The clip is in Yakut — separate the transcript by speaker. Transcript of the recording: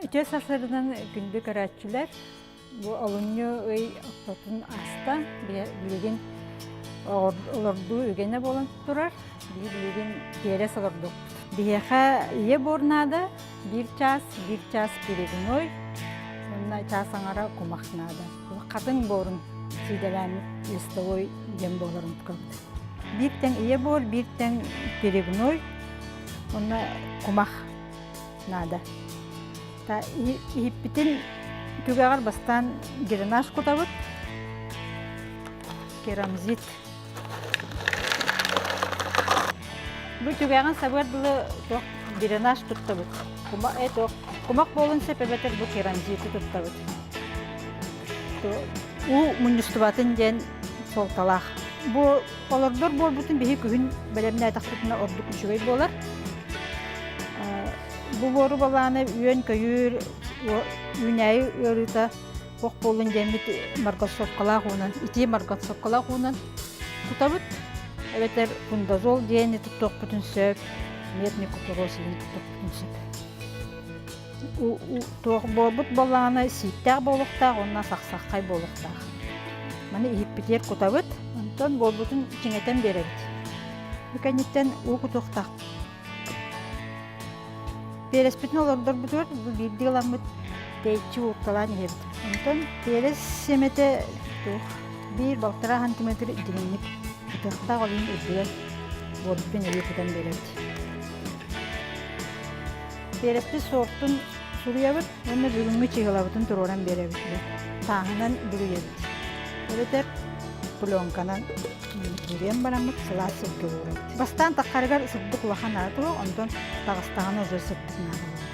Speaker 1: Үтүө сарсыарданан күндү көрөөччүлэр, бу олунньу ый ортотун ааста, билигин олордуу үгэнэ буолан турар, билигин тиэрэс олордуохпут. Биһиэхэ ийэ буор наада, биир чаас, биир чаас перегной, уонна чаас аҥара кумах наада. Хатыҥ буорун сиидэлээммит листовой диэн буоларын курдук. Биир тэҥ ийэ буор, биир тэҥ перегной уонна кумах наада. Иһиппитин түгэҕэр бастаан гренаж кутабыт, керамзит. Бу түгэҕин сабыар дылы туох гренаж туттабыт. Кумах буолун сөп эбэтэр бу керамзиты туттабыт. Уу мунньустубатын диэн суолталаах. Бу олордор буолбутун биһи күһүн бэлэмнээтэхпитинэ ордук үчүгэй буолар. Бу буору балааны үөн-көйүүр, үүнээйи ыарыыта ох буоллун диэммит маргосовкалаах уунан, итии маргосовкалаах уунан кутабыт. Эбэтэр фундазол диэни туттуохпутун сөп, медный кукуруз диэни туттуохпутун сөп. Туох буолбут буоллаҕына сииктээх буолуохтаах уонна сахсаххай буолуохтаах. Маны иһиппитигэр кутабыт, онтон буолбутун чиҥэтэн биэрэбит. Бу кэнниттэн уу кутуохтаах. Пиэрэспитин олордорбутугар бу биирдии ыламмыт тэйиччи уурталаан иһэбит. Онтон пиэрэс сиэмэтэ туох биир балтараа сантиметр дириҥник ытыахтаах олуйун үрдүгэр буорбутун эбии кутан биэрэбит. Пиэрэспит суортун суруйабыт уонна бүгүҥҥү чыыһылабытын туруоран биэрэбит. Тааһынан бүрүйэбит. Эбэтэр пленканан бүрүйэн бараммыт сылаас сиргэ уурабыт. Бастаан таххарыгар сырдык улахан аата туруох, онтон таҕыстаҕына уже сырдык наада буолар.